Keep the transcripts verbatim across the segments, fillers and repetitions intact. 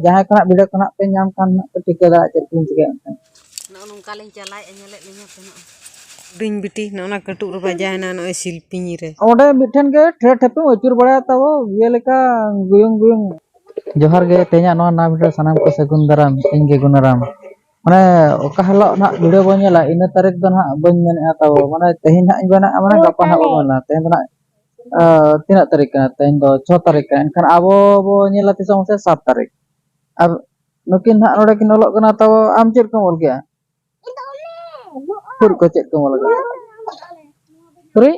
ᱡᱟᱦᱟᱸᱭ ᱠᱷᱚᱱᱟᱜ ᱵᱷᱤᱰᱤᱭᱳ ᱠᱷᱚᱱᱟᱜ ᱯᱮ ᱧᱟᱢ ᱠᱷᱟᱱ ᱦᱟᱸᱜ ᱯᱮ ᱴᱷᱤᱠᱟᱹ ᱫᱟᱲᱮᱭᱟᱜᱼᱟ ᱪᱮᱫ ᱠᱚᱧ ᱪᱤᱠᱟᱹᱭᱮᱫ ᱠᱟᱱᱟ᱾ ᱱᱚᱜᱼᱚ ᱱᱚᱝᱠᱟ ᱞᱤᱧ ᱪᱟᱞᱟᱣᱮᱫᱼᱟ, ᱧᱮᱞᱮᱫ ᱞᱤᱧᱟ ᱯᱮ ᱱᱚᱜᱼᱚᱭ᱾ ᱦᱩᱰᱤᱧ ᱵᱤᱴᱤ ᱱᱚᱜᱼᱚ ᱱᱟ ᱠᱟᱹᱴᱩᱵ ᱨᱮ ᱵᱟᱡᱟᱣᱮᱱᱟ ᱱᱚᱜᱼᱚᱭ ᱥᱤᱞᱯᱤᱧ ᱨᱮ᱾ ᱚᱸᱰᱮ ᱢᱤᱫᱴᱷᱮᱱ ᱜᱮ ᱴᱷᱮᱨ ᱴᱷᱮᱯᱮᱢ ᱟᱹᱪᱩᱨ ᱵᱟᱲᱟᱭᱟ ᱛᱟᱵᱚ ᱤᱭᱟᱹ ᱞᱮᱠᱟ ᱜᱩᱭᱩᱝ ᱜᱩᱭᱩᱝ᱾ ᱡᱚᱦᱟᱨ ᱜᱮ, ᱛᱮᱦᱮᱧᱟᱜ ᱱᱚᱣᱟ ᱱᱟᱣᱟ ᱵᱷᱤᱰᱤᱭᱳ ᱥᱟᱱᱟᱢ ᱠᱚ ᱥᱟᱹᱜᱩᱱ ᱫᱟᱨᱟᱢ, ᱤᱧ ᱜᱮ ᱜᱩᱱᱟᱨᱟᱢ᱾ ᱢᱟᱱᱮ ᱚᱠᱟ ᱦᱤᱞᱳᱜ ᱱᱟᱦᱟᱜ ᱵᱷᱤᱰᱤᱭᱳ ᱵᱚᱱ ᱧᱮᱞᱟ ᱤᱱᱟᱹ ᱛᱟᱹᱨᱤᱠᱷ ᱫᱚ ᱱᱟᱦᱟᱜ ᱵᱟᱹᱧ ᱢᱮᱱᱮᱫᱼᱟ ᱛᱟᱵᱚ, ᱢᱟᱱᱮ ᱛᱮᱦᱮᱧ ᱱᱟᱦᱟᱜ ᱤᱧ ᱢᱮᱱᱟ, ᱢᱟᱱᱮ ᱜᱟᱯᱟ ᱱᱟᱦᱟᱜ ᱵᱚᱱ ᱢᱮᱱᱟ᱾ ᱛᱮᱦᱮᱧ ᱫᱚ ᱱᱟᱦᱟᱜ ᱟᱸ, ᱛᱤᱱᱟᱹᱜ ᱛᱟᱹᱨᱤᱠᱷ ᱠᱟᱱᱟ? ᱛᱮᱦᱮᱧ ᱫᱚ ᱪᱷᱚ ᱛᱟᱹᱨᱤᱠᱷ ᱠᱟᱱᱟ᱾ ᱮᱱᱠᱷᱟᱱ ᱟᱵᱚ ᱵᱚ ᱧᱮᱞᱟ ᱛᱤᱥᱚᱜ ᱢᱟᱥᱮ? ᱥᱟᱛ ᱛᱟᱹᱨᱤᱠᱷ᱾ ᱟᱨ ᱱᱩᱠᱤᱱ ᱦᱟᱸᱜ ᱱᱚᱰᱮ ᱠᱤᱱ ᱚᱞᱚᱜ ᱠᱟᱱᱟ, ᱛᱟᱵᱚ ᱟᱢ ᱪᱮᱫ ᱠᱚᱢ ᱚᱞ ᱠᱮᱜᱼᱟ? ᱯᱷᱩᱨ ᱠᱚ ᱪᱮᱫ ᱠᱚᱢ ᱚᱞ ᱠᱟᱜᱼᱟ? ᱯᱷᱩᱨᱤ?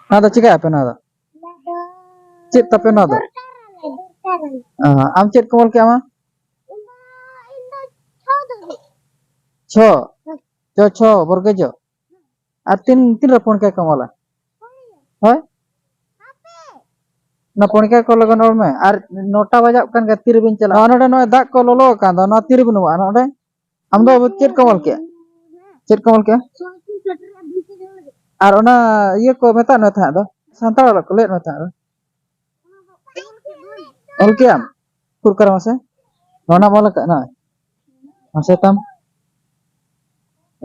ᱱᱚᱣᱟ ᱫᱚ ᱪᱤᱠᱟᱹᱭ ᱟᱯᱮ ᱱᱚᱣᱟ ᱫᱚ? ᱪᱮᱫ ᱛᱟᱯᱮ ᱱᱚᱣᱟ ᱫᱚ? ᱚ, ᱟᱢ ᱪᱮᱫ ᱠᱚᱢ ᱚᱞ ᱠᱮᱜᱼᱟ ᱢᱟ? ᱪᱷᱚ᱾ ᱪᱚ ᱪᱷᱚ ᱵᱚᱨᱜᱚ ᱡᱚ᱾ ᱟᱨ ᱛᱤᱱ, ᱛᱤᱱ ᱨᱮ ᱯᱚᱱᱠᱟ ᱠᱚ ᱚᱞᱟ? ᱦᱳᱭ? ᱚᱱᱟ ᱯᱚᱱᱠᱟ ᱠᱚ ᱞᱚᱜᱚᱱ ᱚᱞ ᱢᱮ᱾ ᱟᱨ ᱱᱚᱴᱟ ᱵᱟᱡᱟᱜ ᱠᱟᱱ ᱜᱮᱭᱟ, ᱛᱤ ᱨᱮᱵᱤᱱ ᱪᱟᱞᱟᱜᱼᱟ? ᱱᱚᱜᱼᱚ ᱱᱚᱰᱮ ᱱᱚᱜᱼᱚᱭ ᱫᱟᱜ ᱠᱚ ᱞᱚᱞᱚ ᱟᱠᱟᱱ ᱫᱚ, ᱱᱚᱣᱟ ᱛᱤ ᱨᱮᱵᱤᱱ ᱩᱢᱩᱜᱼᱟ? ᱱᱚᱰᱮ ᱟᱢ ᱫᱚ ᱪᱮᱫ ᱠᱚᱢ ᱚᱞ ᱠᱮᱜᱼᱟ? ᱪᱮᱫ ᱠᱚᱢ ᱚᱞ ᱠᱮᱜᱼᱟ? ᱟᱨ ᱚᱱᱟ ᱤᱭᱟᱹ ᱠᱚ ᱢᱮᱛᱟᱜ ᱢᱮ ᱛᱟᱦᱮᱸᱫ ᱫᱚ, ᱥᱟᱱᱛᱟᱲ ᱚᱞᱚᱜ ᱠᱚ ᱞᱟᱹᱭᱮᱫ ᱢᱮ ᱛᱟᱦᱮᱸᱫ ᱫᱚ᱾ ᱚᱞ ᱠᱮᱜᱼᱟᱢ? ᱩᱠᱩᱨ ᱠᱟᱨᱮ ᱢᱟᱥᱮ? ᱱᱚᱣᱟ ᱱᱟᱢ ᱚᱞ ᱟᱠᱟᱫ ᱱᱚᱜᱼᱚᱭ? ᱢᱟᱥᱮ ᱛᱟᱢ?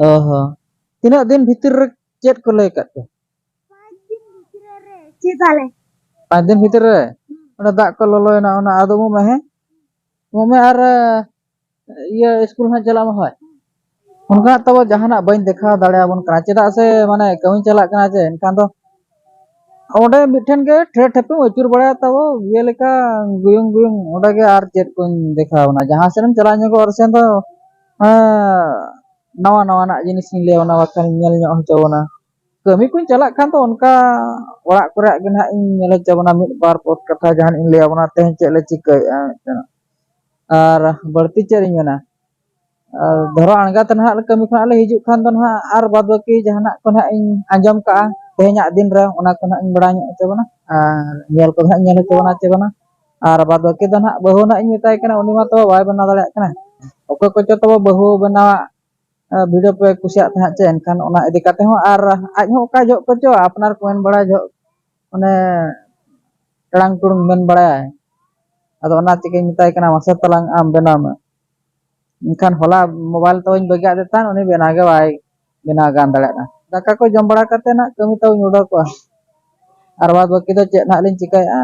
ᱚ ᱦᱚᱸ᱾ ᱛᱤᱱᱟᱹᱜ ᱫᱤᱱ ᱵᱷᱤᱛᱤᱨ ᱨᱮ ᱪᱮᱫ ᱠᱚ ᱞᱟᱹᱭ ᱟᱠᱟᱫ ᱯᱮ? ᱯᱟᱸᱪ ᱫᱤᱱ ᱵᱷᱤᱛᱤᱨ ᱨᱮ ᱪᱮᱫ ᱟᱞᱮ? ᱯᱟᱸᱪ ᱫᱤᱱ ᱵᱷᱤᱛᱤᱨ ᱨᱮ? ᱚᱱᱟ ᱫᱟᱜ ᱠᱚ ᱞᱚᱞᱚᱭᱮᱱᱟ, ᱚᱱᱟ ᱟᱫᱚ ᱩᱢᱩᱜ ᱢᱮ, ᱦᱮᱸ? ᱩᱢᱩᱜ ᱢᱮ ᱟᱨ, ᱤᱭᱟᱹ, ᱥᱠᱩᱞ ᱦᱟᱸᱜ ᱪᱟᱞᱟᱜ ᱢᱮ ᱦᱳᱭ᱾ ᱚᱱᱠᱟᱱᱟᱜ ᱛᱟᱵᱚ ᱡᱟᱦᱟᱱᱟᱜ ᱵᱟᱹᱧ ᱫᱮᱠᱷᱟᱣ ᱫᱟᱲᱮᱭᱟᱵᱚᱱ ᱠᱟᱱᱟ, ᱪᱮᱫᱟᱜ ᱥᱮ ᱢᱟᱱᱮ ᱠᱟᱹᱢᱤ ᱪᱟᱞᱟᱜ ᱠᱟᱱᱟ ᱪᱮ, ᱮᱱᱠᱷᱟᱱ ᱫᱚ ᱚᱸᱰᱮ ᱢᱤᱫᱴᱷᱮᱱ ᱜᱮ ᱴᱷᱮᱨ ᱴᱷᱮᱯᱮᱢ ᱟᱹᱪᱩᱨ ᱵᱟᱲᱟᱭᱟ ᱛᱟᱵᱚ, ᱤᱭᱟᱹ ᱞᱮᱠᱟ ᱜᱩᱭᱩᱝ ᱜᱩᱭᱩᱝ, ᱚᱸᱰᱮ ᱜᱮ ᱟᱨ ᱪᱮᱫ ᱠᱚᱧ ᱫᱮᱠᱷᱟᱣ ᱵᱚᱱᱟ᱾ ᱡᱟᱦᱟᱸ ᱥᱮᱫ ᱮᱢ ᱪᱟᱞᱟᱣ ᱧᱚᱜᱚᱜ ᱟᱨ ᱥᱮᱱ ᱫᱚ, ᱦᱮᱸ, ᱱᱟᱣᱟ ᱱᱟᱣᱟᱱᱟᱜ ᱡᱤᱱᱤᱥ ᱤᱧ ᱞᱟᱹᱭ ᱟᱵᱚᱱᱟ, ᱵᱟᱠᱷᱟᱱ ᱧᱮᱞ ᱧᱚᱜ ᱦᱚᱪᱚ ᱵᱚᱱᱟ᱾ ᱠᱟᱹᱢᱤ ᱠᱚᱧ ᱪᱟᱞᱟᱜ ᱠᱷᱟᱱ ᱫᱚ ᱚᱱᱠᱟ ᱚᱲᱟᱜ ᱠᱚᱨᱮ ᱜᱮ ᱱᱟᱦᱟᱜ ᱤᱧ ᱧᱮᱞ ᱦᱚᱪᱚ ᱵᱚᱱᱟ, ᱢᱤᱫ ᱵᱟᱨ ᱯᱚᱫ ᱠᱟᱛᱷᱟ ᱡᱟᱦᱟᱱᱟᱜ ᱤᱧ ᱞᱟᱹᱭ ᱟᱵᱚᱱᱟ, ᱛᱮᱦᱮᱧ ᱪᱮᱫ ᱞᱮ ᱪᱤᱠᱟᱹᱭᱮᱫᱼᱟ ᱢᱮᱱᱛᱮ᱾ ᱟᱨ ᱵᱟᱹᱲᱛᱤ ᱪᱮᱫ ᱤᱧ ᱢᱮᱱᱟ, ᱟᱨ ᱫᱷᱚᱨᱚ ᱟᱬᱜᱟᱛ ᱱᱟᱦᱟᱜ ᱠᱟᱹᱢᱤ ᱠᱷᱚᱱᱟᱜ ᱞᱮ ᱦᱤᱡᱩᱜ ᱠᱷᱟᱱ ᱫᱚ ᱱᱟᱦᱟᱜ ᱟᱨ ᱵᱟᱫ ᱵᱟᱹᱠᱤ ᱡᱟᱦᱟᱱᱟᱜ ᱠᱚ ᱱᱟᱦᱟᱜ ᱤᱧ ᱟᱸᱡᱚᱢ ᱠᱟᱜᱼᱟ ᱛᱮᱦᱮᱧᱟᱜ ᱫᱤᱱ ᱨᱮ, ᱚᱱᱟ ᱠᱚ ᱱᱟᱦᱟᱜ ᱤᱧ ᱵᱟᱲᱟᱭ ᱧᱚᱜ ᱦᱚᱪᱚ ᱵᱚᱱᱟ᱾ ᱟᱨ ᱧᱮᱞ ᱠᱚ ᱱᱟᱦᱟᱜ ᱧᱮᱞ ᱦᱚᱪᱚ ᱵᱚᱱᱟ ᱪᱮ ᱵᱟᱝᱟ? ᱟᱨ ᱵᱟᱫ ᱵᱟᱹᱠᱤ ᱫᱚ ᱱᱟᱦᱟᱜ ᱵᱟᱹᱦᱩ ᱱᱟᱦᱟᱜ ᱤᱧ ᱢᱮᱛᱟᱭ ᱠᱟᱱᱟ, ᱩᱱᱤ ᱢᱟ ᱛᱚ ᱵᱟᱭ ᱵᱮᱱᱟᱣ ᱫᱟᱲᱮᱭᱟᱜ ᱠᱟᱱᱟ᱾ ᱚᱠᱚᱭ ᱠᱚᱪᱚ ᱛᱟᱵᱚ ᱵᱟᱹᱦᱩ ᱵᱮᱱᱟᱣᱟᱜ ᱵᱷᱤᱰᱤᱭᱳ ᱯᱮ ᱠᱩᱥᱤᱭᱟᱜ ᱛᱟᱦᱮᱸᱫ ᱪᱮ, ᱮᱱᱠᱷᱟᱱ ᱚᱱᱟ ᱤᱫᱤ ᱠᱟᱛᱮ ᱦᱚᱸ, ᱟᱨ ᱟᱡ ᱦᱚᱸ ᱚᱠᱟ ᱡᱚᱦᱚᱜ ᱠᱚᱪᱚ ᱟᱯᱱᱟᱨ ᱠᱚ ᱢᱮᱱ ᱵᱟᱲᱟᱭ ᱡᱚᱦᱚᱜ ᱚᱱᱮ ᱴᱟᱲᱟᱝ ᱴᱩᱲᱩᱝ ᱢᱮᱱ ᱵᱟᱲᱟᱭᱟᱭ᱾ ᱟᱫᱚ ᱚᱱᱟ ᱛᱮᱜᱮᱧ ᱢᱮᱛᱟᱭ ᱠᱟᱱᱟ, "ᱢᱟᱥᱮ ᱛᱟᱞᱟᱝ ᱟᱢ ᱵᱮᱱᱟᱣ ᱢᱮ᱾" ᱮᱱᱠᱷᱟᱱ ᱦᱚᱞᱟ ᱢᱳᱵᱟᱭᱤᱞ ᱛᱟᱹᱣᱧ ᱵᱟᱹᱜᱤᱭᱟᱫ ᱫᱤ ᱛᱟᱦᱮᱸᱫ, ᱩᱱᱤ ᱵᱮᱱᱟᱣ ᱜᱮ ᱵᱟᱭ ᱵᱮᱱᱟᱣ ᱜᱟᱱ ᱫᱟᱲᱮᱭᱟᱜ ᱠᱟᱱᱟ᱾ ᱫᱟᱠᱟ ᱠᱚ ᱡᱚᱢ ᱵᱟᱲᱟ ᱠᱟᱛᱮ ᱱᱟᱜ ᱠᱟᱹᱢᱤ ᱛᱟᱹᱣᱧ ᱩᱰᱩᱠᱚᱜᱼᱟ᱾ ᱟᱨ ᱵᱟᱫ ᱵᱟᱹᱠᱤ ᱫᱚ ᱪᱮᱫ ᱱᱟᱜ ᱞᱤᱧ ᱪᱤᱠᱟᱹᱭᱟ,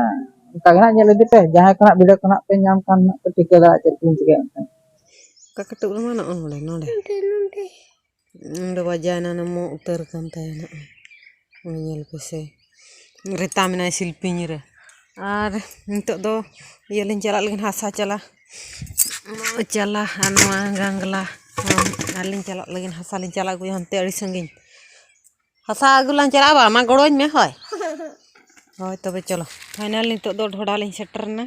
ᱚᱱᱠᱟ ᱜᱮ ᱱᱟᱜ ᱧᱮᱞ ᱤᱫᱤ ᱯᱮ᱾ ᱡᱟᱦᱟᱸᱭ ᱠᱚ ᱱᱟᱜ ᱵᱷᱤᱰᱤᱭᱳ ᱠᱚ ᱱᱟᱜ ᱯᱮ ᱧᱟᱢ ᱠᱷᱟᱱ ᱱᱟᱜ ᱯᱮ ᱴᱷᱤᱠᱟᱹ ᱫᱟᱲᱮᱭᱟᱜᱼᱟ ᱪᱮᱫ ᱠᱚᱞᱤᱧ ᱪᱤᱠᱟᱹᱭᱟ ᱢᱮᱱᱛᱮ᱾ ᱚᱠᱟ ᱠᱟᱹᱴᱩᱵ ᱨᱮᱢᱟ ᱱᱚᱜᱼᱚ ᱱᱚᱰᱮ, ᱱᱚᱰᱮ᱾ ᱱᱚᱰᱮ, ᱱᱚᱰᱮ᱾ ᱱᱚᱰᱮ ᱵᱟᱡᱟᱭᱮᱱᱟ, ᱱᱚᱢᱚ ᱩᱛᱟᱹᱨ ᱠᱟᱱ ᱛᱟᱭᱟ ᱱᱟᱜ᱾ ᱱᱚᱜᱼᱚᱭ ᱧᱮᱞ ᱯᱮᱥᱮ, ᱨᱮᱛᱟ ᱢᱮᱱᱟᱭ ᱥᱤᱞᱯᱤᱧ ᱨᱮ᱾ ᱟᱨ ᱱᱤᱛᱚᱜ ᱫᱚ ᱤᱭᱟᱹ ᱞᱤᱧ ᱪᱟᱞᱟᱜ ᱞᱟᱹᱜᱤᱫ, ᱦᱟᱥᱟ ᱪᱟᱞᱟ᱾ ᱪᱟᱞᱟ ᱟᱨ ᱱᱚᱣᱟ ᱜᱟᱝᱞᱟ ᱦᱚᱸ ᱟᱨ ᱞᱤᱧ ᱪᱟᱞᱟᱜ ᱞᱟᱹᱜᱤᱫ, ᱦᱟᱥᱟ ᱞᱤᱧ ᱪᱟᱞᱟᱜ ᱟᱹᱜᱩᱭᱟ ᱦᱟᱱᱛᱮ ᱟᱹᱰᱤ ᱥᱟᱺᱜᱤᱧ᱾ ᱦᱟᱥᱟ ᱟᱹᱜᱩ ᱞᱟᱝ ᱪᱟᱞᱟᱜᱼᱟ, ᱵᱟ? ᱢᱟ ᱜᱚᱲᱚᱧ ᱢᱮ, ᱦᱳᱭ᱾ ᱦᱳᱭ, ᱛᱚᱵᱮ ᱪᱚᱞᱚ᱾ ᱯᱷᱟᱭᱱᱟᱞ ᱱᱤᱛᱚᱜ ᱫᱚ ᱰᱷᱚᱰᱟ ᱞᱤᱧ ᱥᱮᱴᱮᱨ ᱮᱱᱟ᱾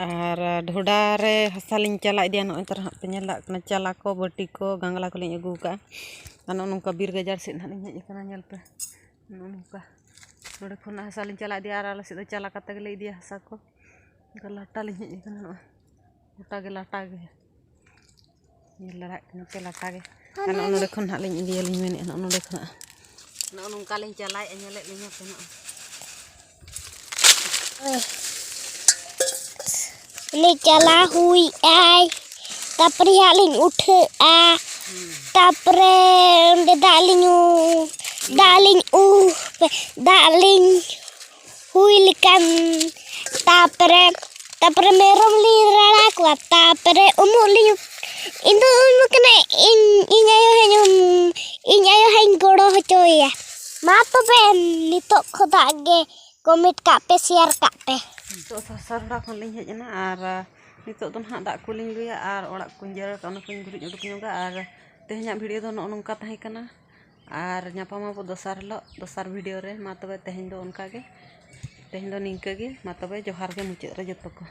ᱟᱨ ᱰᱷᱚᱰᱟ ᱨᱮ ᱦᱟᱥᱟ ᱞᱤᱧ ᱪᱟᱞᱟ ᱤᱫᱤᱭᱟ᱾ ᱱᱚᱜᱼᱚᱭ ᱛᱚᱨᱟ ᱦᱟᱸᱜ ᱯᱮ ᱧᱮᱞ ᱫᱟᱲᱮᱭᱟᱜ ᱠᱟᱱᱟ, ᱪᱟᱞᱟ ᱠᱚ, ᱵᱟᱹᱴᱤ ᱠᱚ, ᱜᱟᱝᱞᱟ ᱠᱚᱞᱤᱧ ᱟᱹᱜᱩ ᱟᱠᱟᱫᱼᱟ᱾ ᱟᱨ ᱱᱚᱜᱼᱚ ᱱᱚᱝᱠᱟ ᱵᱤᱨ ᱜᱟᱡᱟᱲ ᱥᱮᱫ ᱱᱟᱦᱟᱜ ᱞᱤᱧ ᱦᱮᱡ ᱟᱠᱟᱱᱟ, ᱧᱮᱞ ᱯᱮ᱾ ᱱᱚᱜᱼᱚ ᱱᱚᱝᱠᱟ ᱱᱚᱰᱮ ᱠᱷᱚᱱ ᱦᱟᱥᱟ ᱞᱤᱧ ᱪᱟᱞᱟ ᱤᱫᱤᱭᱟ, ᱟᱨ ᱟᱞᱮ ᱥᱮᱫ ᱫᱚ ᱪᱟᱞᱟ ᱠᱟᱛᱮ ᱜᱮᱞᱮ ᱤᱫᱤᱭᱟ ᱦᱟᱥᱟ ᱠᱚ᱾ ᱚᱱᱠᱟ ᱞᱟᱴᱟ ᱞᱤᱧ ᱦᱮᱡ ᱟᱠᱟᱱᱟ, ᱱᱚᱜᱼᱚᱭ ᱜᱚᱴᱟ ᱜᱮ ᱞᱟᱴᱟ ᱜᱮ᱾ ᱧᱮᱞ ᱫᱟᱲᱮᱭᱟᱜ ᱠᱟᱱᱟ ᱯᱮ, ᱞᱟᱴᱟ ᱜᱮ᱾ ᱟᱨ ᱱᱚᱜᱼᱚ ᱱᱚᱰᱮ ᱠᱷᱚᱱ ᱱᱟᱦᱟᱜ ᱞᱤᱧ ᱤᱫᱤᱭᱟᱞᱤᱧ ᱢᱮᱱᱮᱫᱼᱟ, ᱱᱚᱜᱼᱚ ᱱᱚᱰᱮ ᱠᱷᱚᱱᱟᱜ᱾ ᱱᱚᱜᱼᱚ ᱱᱚᱝᱠᱟ ᱞᱤᱧ ᱪᱟᱞᱟᱭᱮᱫᱼᱟ, ᱧᱮᱞᱮᱫ ᱞᱤᱧᱟ ᱯᱮ ᱱᱚᱜᱼᱚᱭ᱾ ᱩᱱᱤ ᱪᱟᱞᱟᱣ ᱦᱩᱭ ᱟᱭ, ᱛᱟᱨᱯᱚᱨᱮ ᱦᱟᱸᱜ ᱞᱤᱧ ᱩᱴᱷᱟᱹᱜᱼᱟ᱾ ᱛᱟᱨᱯᱚᱨᱮ ᱚᱸᱰᱮ ᱫᱟᱜ ᱞᱤᱧ ᱩ-, ᱫᱟᱜ ᱞᱤᱧ ᱩ-, ᱫᱟᱜ ᱞᱤᱧ ᱦᱩᱭ ᱞᱮᱠᱷᱟᱱ, ᱛᱟᱨᱯᱚᱨᱮ, ᱛᱟᱨᱯᱚᱨᱮ ᱢᱮᱨᱚᱢ ᱞᱤᱧ ᱨᱟᱲᱟ ᱠᱚᱣᱟ, ᱛᱟᱨᱯᱚᱨᱮ ᱩᱢᱩᱜ ᱞᱤᱧ, ᱤᱧ ᱫᱚ ᱩᱢᱩᱜ ᱠᱟᱱᱟ, ᱤᱧ, ᱤᱧ ᱟᱭᱳ ᱦᱟᱸᱜ ᱤᱧ ᱩᱢ-, ᱤᱧ ᱟᱭᱳ ᱦᱟᱸᱜ ᱤᱧ ᱜᱚᱲᱚ ᱦᱚᱪᱚᱭᱮᱭᱟ᱾ ᱢᱟ ᱛᱚᱵᱮ ᱱᱤᱛᱚᱜ ᱠᱷᱚᱱᱟᱜ ᱜᱮ comment ᱠᱟᱜ ᱯᱮ, share ᱠᱟᱜ ᱯᱮ᱾ ᱱᱤᱛᱚᱜ ᱥᱟᱥᱟᱨᱰᱟ ᱠᱷᱚᱱ ᱞᱤᱧ ᱦᱮᱡ ᱮᱱᱟ ᱟᱨ, ᱟ, ᱱᱤᱛᱚᱜ ᱫᱚ ᱱᱟᱦᱟᱜ ᱫᱟᱜ ᱠᱚᱞᱤᱧ ᱞᱩᱭᱟ ᱟᱨ ᱚᱲᱟᱜ ᱠᱚᱧ ᱡᱮᱨᱮᱲ ᱠᱟᱜᱼᱟ, ᱚᱱᱟ ᱠᱚᱧ ᱜᱩᱨᱤᱡ ᱩᱰᱩᱠ ᱧᱚᱜᱟ᱾ ᱟᱨ ᱛᱮᱦᱮᱧᱟᱜ video ᱫᱚ ᱱᱚᱜᱼᱚ ᱱᱚᱝᱠᱟ ᱛᱟᱦᱮᱸ ᱠᱟᱱᱟ᱾ ᱟᱨ ᱧᱟᱯᱟᱢ ᱟᱵᱚ ᱫᱚᱥᱟᱨ ᱦᱤᱞᱳᱜ, ᱫᱚᱥᱟᱨ video ᱨᱮ᱾ ᱢᱟ ᱛᱚᱵᱮ ᱛᱮᱦᱮᱧ ᱫᱚ ᱚᱱᱠᱟ ᱜᱮ, ᱛᱮᱦᱮᱧ ᱫᱚ ᱱᱤᱝᱠᱟᱹ ᱜᱮ᱾ ᱢᱟ ᱛᱚᱵᱮ ᱡᱚᱦᱟᱨ ᱜᱮ ᱢᱩᱪᱟᱹᱫ ᱨᱮ ᱡᱚᱛᱚ ᱠᱚ᱾